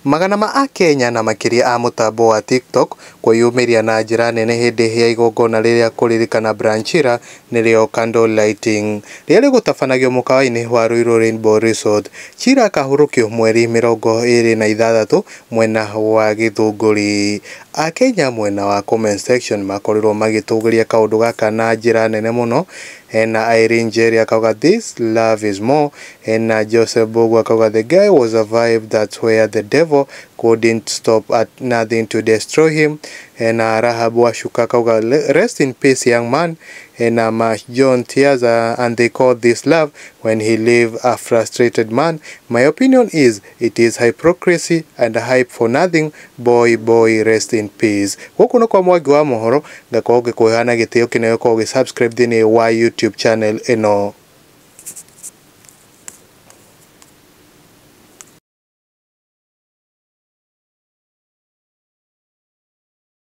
Magana ma akenya na makĩria a mũtambo wa TikTok kwĩyumĩria na njĩra nene hĩndĩ ya igongona rĩrĩa kũririkana Brian Chira nĩrĩo candle lighting rĩrĩa rĩgũtabanagio mũkawa-inĩ wa Ruiru Rainbow Resort. Chira akahurũkio mweri 26 mwena wa Gĩthũngũri. Akenya mwena wa comment section makorirwo magĩtũgĩria kaũndũ gaka na njĩra nene mũno. Hena Irene Njeri akauga this love is more. Hena Joseph Bogu akauga the guy was a vibe, that's where the devil couldn't stop at nothing to destroy him. Hena Rahab Washuka akauga rest in peace young man. Hena Mash John Tiaza, and they call this love when he leave a frustrated man. My opinion is it is hypocrisy and hype for nothing. Boy boy rest in peace. Gũkũ nĩ kwa Mwangi wa mohoro, ngakorwo ngĩkũheana gĩtĩo kĩnene gũkorwo ũgĩ subscribe thĩinĩ wa YouTube channel ĩno.